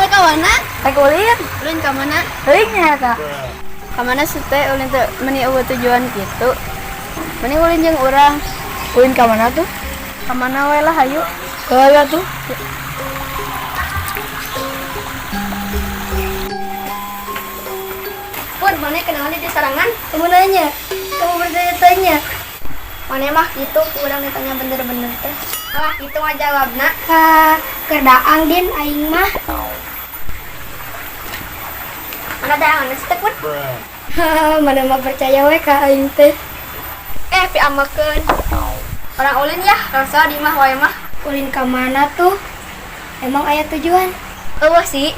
Kamu ka mana? Rek ulin. Ulin ka mana? Teuing nya eta. Ka mana sih teh ulin teh meni eueuh tujuan kitu. Mending ulin jeung urang. Ulin ka mana tuh? Ka mana we lah hayu. Hayu atuh. Pur, mana kenalan di sarangan? Kamu nanya, kamu bertanya-tanya. Mana mah gitu, urang ditanya bener-bener teh. Lah, itu mah jawabna. Ka kerdaang din aing mah. Mana daangan sih teh, Pur? Mana mah percaya we ka aing teh. Piamakeun. Orang ulin ya, rasa di mah wae mah. Ulin ka mana tuh? Emang aya tujuan? Eueuh sih.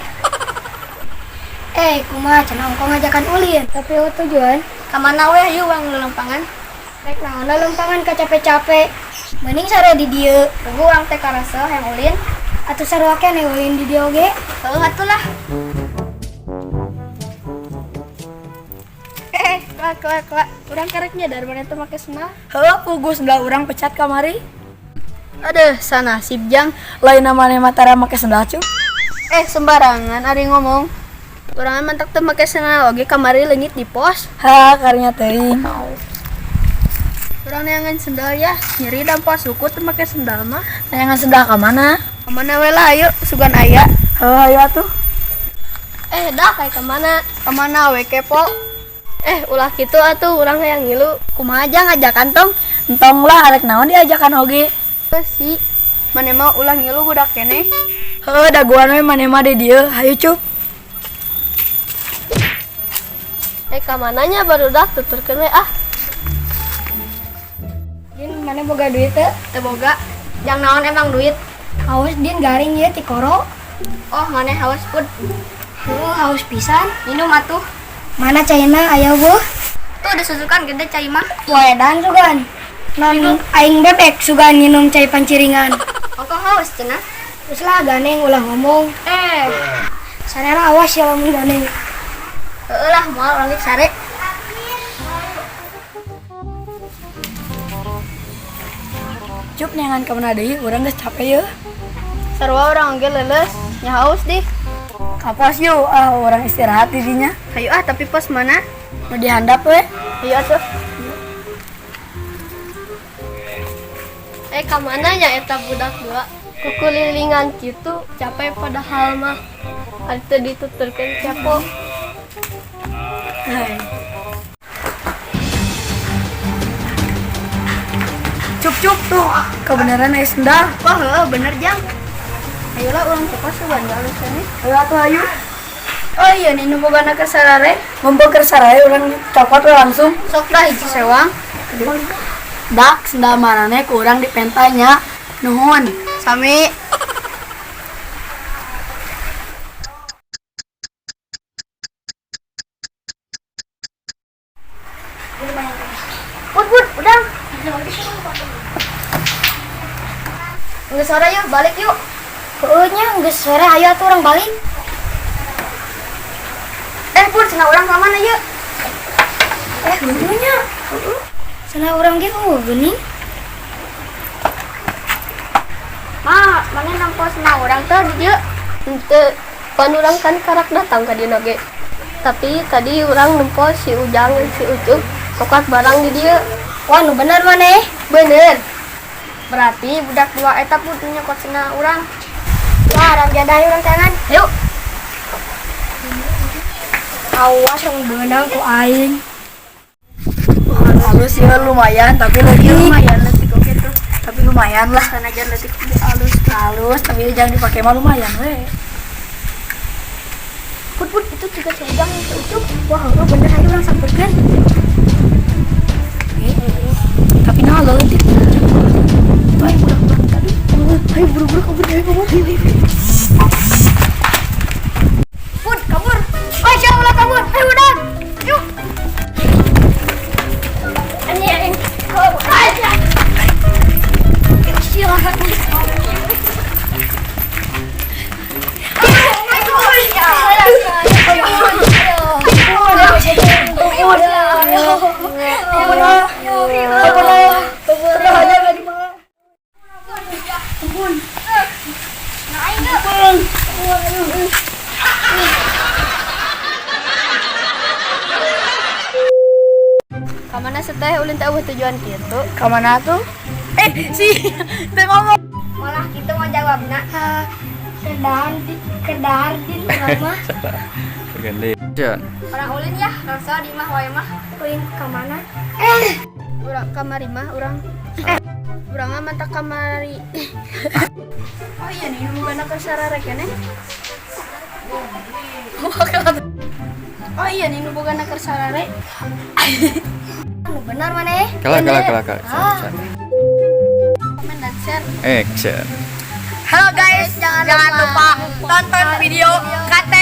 Kumaha cenah ongko ngajakan ulin, tapi eueuh tujuan. Ka mana we hayu urang lelempangan? Rek naon lempangan ka capek-capek. Mending sare di dieu. Tunggu urang teh karasa hayang ulin. Atuh sarua keneh ulin di dieu oge. Heueuh atuh lah. Kelak kelak kelak. Urang karek nyadar mana teh make sendal. Heueuh puguh sendal urang pecat kamari. Aduh, sanasib jang. Lain maneh mah tara make sendal cup. Sembarangan ari ngomong. Urang mantak teu make sendal oge kamari leungit di pos. Ha, karunya teuing. Urang neangan sendal ya, nyeri dampa suku teu make sendal mah. Neangan sendal ka mana? Ka mana we lah ayo, sugan aya. Heuh, hayu atuh. Dah kayak ka mana? Ka mana we kepo? Ulah kitu atuh urang hayang ngilu. Kumaha aja ngajakan tong? Entong lah arek naon diajakan oge. Heuh si, maneh mah ulah ngilu budak keneh. Heuh, dagoan we maneh mah di dieu. Hayu cup. Ka mananya barudak tuturkeun we ah. Din, mana boga duit teh? Teu boga. Jang naon emang duit? Haus din garing ieu ti koro. Oh, maneh haus pun. Heuh, haus pisan. Minum atuh. Mana caina aya bu? Tuh ada susukan gede cai mah. Waedan sugan. Non aing bebek sugan minum cai panciringan. Ongko haus cenah. Geus lah ganeng ulah ngomong. Sarera awas ya lamun ganeng. Heueuh lah moal urang geus sare. Cup neangan ka mana deui urang geus capek yeuh. Sarua urang oge leuleus, nya haus dih. Ka pos yuk, ah urang istirahat di dinya. Hayu ah, tapi pos mana? Nu dihandap we. Hayu atuh. Ka mana nya eta budak dua? Kukulilingan kitu, capek padahal mah. Ari teu dituturkeun kepo. Hai. Cup cup tuh, kebenaran aya sendal. Wah, heueuh bener jang. Ayolah urang ke pos sugan alus keneh. Ayo atuh hayu. Oh iya nih nu bogana keur sarare. Mumpung keur sarare urang copot we langsung. Sok lah hiji sewang. Dak sendal maraneh ku urang dipentanya. Nuhun. Sami. Put put, udang. Geus sore yuk, balik yuk. Heueuh nya geus sore hayu atuh urang balik. Pur, cenah urang ka mana yuk? Heueuh nya. Heueuh. Cenah urang ge eueuh geuning. Ma, mana nampo cenah urang teh di dieu? Henteu, pan urang kan karak datang ka dieu ge. Tapi tadi urang nempo si Ujang jeung si Ucup coklat barang di dieu. Wah, nu bener maneh? Bener. Berarti budak dua eta pun nyokot cenah urang. Wah, urang jadah urang tangan. Yuk. Awas urang beunang ku aing. Wah, halus ya lumayan tapi leutik. Lumayan leutik oge tuh. Tapi lumayan lah. Sanajan leutik oge halus. Halus tapi jangan dipakai mah lumayan we. Put put itu juga si Ujang si Ucup. Wah, heueuh bener hayu urang samperkeun. Tapi nah leutik. Tuh ayo budak-budak tadi. Ayo buru-buru kabur, ayo kabur. Ayo, ayo. Put kabur. Oi, siapa ulah kabur? Ayo udah. Yuk. Anjing. Kabur. Aja. Silakan. Ayo. Teh ulin teh euweuh tujuan kitu. Ka mana tuh? Eh, si teh ngomong. Malah kitu mau jawabna. Kedahar di kedahar di urang mah. Ganti. Action. Urang ulin ya, rasa di imah wae mah. Ulin ka mana? Urang kamari mah urang. Urang mah matak kamari. Oh iya nih, nu bogana keur sarare keneh. Oh iya nih, nu bogana keur sarare. Anu benar mana? Kalah, kalah, kalah, kalah. Santai. Komen dan share. Action. Halo guys, jangan lupa tonton video KT.